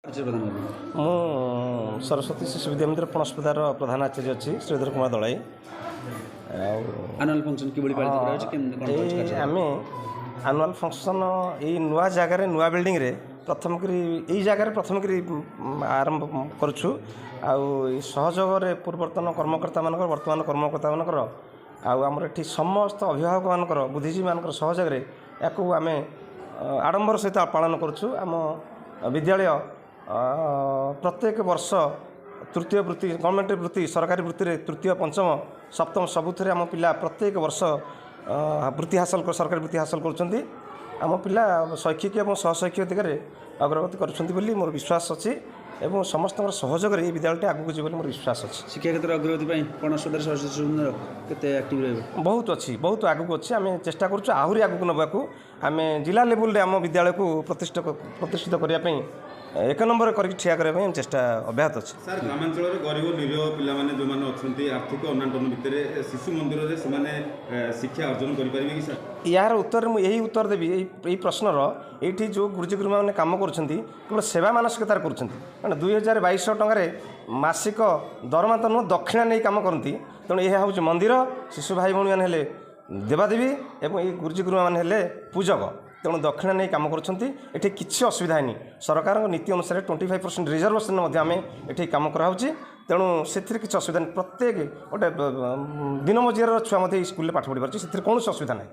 ପରିଚୟ ପ୍ରଦାନ କରିବେ। ମୁଁ ସରସ୍ୱତୀ ଶିଶୁ ବିଦ୍ୟା ମନ୍ଦିର ପଣସପଦାର ପ୍ରଧାନ ଆଚାର୍ଯ୍ୟ ଅଛି, ଶ୍ରୀଧର କୁମାର ଦଳାଇ। ଆଉ ଆନୁଆଲ୍ ଫଙ୍କସନ୍ କିଭଳି ପାଳିତ କରାଯାଉଛି, କେମିତି କ'ଣ ରହୁଛି ଏଇ କାର୍ଯ୍ୟକ୍ରମ? ଆମେ ଆନୁଆଲ୍ ଫଙ୍କସନ୍ ଏଇ ନୂଆ ଜାଗାରେ, ନୂଆ ବିଲ୍ଡିଂରେ ପ୍ରଥମ କରି, ଏଇ ଜାଗାରେ ପ୍ରଥମ କରି ଆରମ୍ଭ କରୁଛୁ। ଆଉ ଏଇ ସହଯୋଗରେ ପୂର୍ବତନ କର୍ମକର୍ତ୍ତାମାନଙ୍କର, ବର୍ତ୍ତମାନ କର୍ମକର୍ତ୍ତାମାନଙ୍କର ଆଉ ଆମର ଏଠି ସମସ୍ତ ଅଭିଭାବକମାନଙ୍କର, ବୁଦ୍ଧିଜୀବୀମାନଙ୍କର ସହଯୋଗରେ ୟାକୁ ଆମେ ଆଡ଼ମ୍ବର ସହିତ ପାଳନ କରୁଛୁ। ଆମ ବିଦ୍ୟାଳୟ ପ୍ରତ୍ୟେକ ବର୍ଷ ତୃତୀୟ ବୃତ୍ତି, ଗଭର୍ଣ୍ଣମେଣ୍ଟ ବୃତ୍ତି, ସରକାରୀ ବୃତ୍ତିରେ ତୃତୀୟ, ପଞ୍ଚମ, ସପ୍ତମ ସବୁଥିରେ ଆମ ପିଲା ପ୍ରତ୍ୟେକ ବର୍ଷ ବୃତ୍ତି ହାସଲ, ସରକାରୀ ବୃତ୍ତି ହାସଲ କରୁଛନ୍ତି। ଆମ ପିଲା ଶୈକ୍ଷିକ ଏବଂ ସହଶୈକ୍ଷିକ ଦିଗରେ ଅଗ୍ରଗତି କରୁଛନ୍ତି ବୋଲି ମୋର ବିଶ୍ୱାସ ଅଛି ଏବଂ ସମସ୍ତଙ୍କର ସହଯୋଗରେ ଏହି ବିଦ୍ୟାଳୟଟି ଆଗକୁ ଯିବ ବୋଲି ମୋର ବିଶ୍ୱାସ ଅଛି। ଶିକ୍ଷା କ୍ଷେତ୍ରରେ ଅଗ୍ରଗତି ପାଇଁ ପଣସପଦାର ସରସ୍ୱତୀ ଶିଶୁ ମନ୍ଦିର କେତେ ଆକ୍ଟିଭ୍ ରହିବ? ବହୁତ ଅଛି, ବହୁତ ଆଗକୁ ଅଛି। ଆମେ ଚେଷ୍ଟା କରୁଛୁ ଆହୁରି ଆଗକୁ ନେବାକୁ। ଆମେ ଜିଲ୍ଲା ଲେବୁଲରେ ଆମ ବିଦ୍ୟାଳୟକୁ ପ୍ରତିଷ୍ଠିତ କରିବା ପାଇଁ, ଏକ ନମ୍ବର କରିକି ଠିଆ କରିବା ପାଇଁ ଆମ ଚେଷ୍ଟା ଅବ୍ୟାହତ ଅଛି। ସାର୍, ଗ୍ରାମାଞ୍ଚଳରେ ଗରିବ ନିରୀହ ପିଲାମାନେ ଯେଉଁମାନେ ଅଛନ୍ତି, ଆର୍ଥିକ ଅନାଟନ ଭିତରେ ଶିଶୁ ମନ୍ଦିରରେ ସେମାନେ ଶିକ୍ଷା ଅର୍ଜନ କରିପାରିବେ କି ସାର୍? ଏହାର ଉତ୍ତରରେ ମୁଁ ଏହି ଉତ୍ତର ଦେବି ଏଇ ପ୍ରଶ୍ନର। ଏଇଠି ଯେଉଁ ଗୁରୁଜୀ ଗୁରୁମାମାନେ କାମ କରୁଛନ୍ତି, କେବଳ ସେବା ମାନସିକତାରେ କରୁଛନ୍ତି। କାରଣ 2200 ଟଙ୍କାରେ ମାସିକ ଦରମା ତ ନୁହଁ, ଦକ୍ଷିଣା ନେଇ କାମ କରନ୍ତି। ତେଣୁ ଏହା ହେଉଛି ମନ୍ଦିର। ଶିଶୁ ଭାଇ ଭଉଣୀମାନେ ହେଲେ ଦେବାଦେବୀ ଏବଂ ଏଇ ଗୁରୁଜୀ ଗୁରୁମାମାନେ ହେଲେ ପୂଜକ। ତେଣୁ ଦକ୍ଷିଣା ନେଇ କାମ କରୁଛନ୍ତି। ଏଠି କିଛି ଅସୁବିଧା ହେଇନି। ସରକାରଙ୍କ ନୀତି ଅନୁସାରେ 25% ରିଜର୍ଭେସନ୍ ମଧ୍ୟ ଆମେ ଏଠି କାମ କରାହେଉଛି। ତେଣୁ ସେଥିରେ କିଛି ଅସୁବିଧା ନାହିଁ। ପ୍ରତ୍ୟେକ ଗୋଟେ ଦିନ ମଜୁରିଆର ଛୁଆ ମଧ୍ୟ ଏଇ ସ୍କୁଲରେ ପାଠ ପଢ଼ିପାରୁଛି। ସେଥିରେ କୌଣସି ଅସୁବିଧା ନାହିଁ।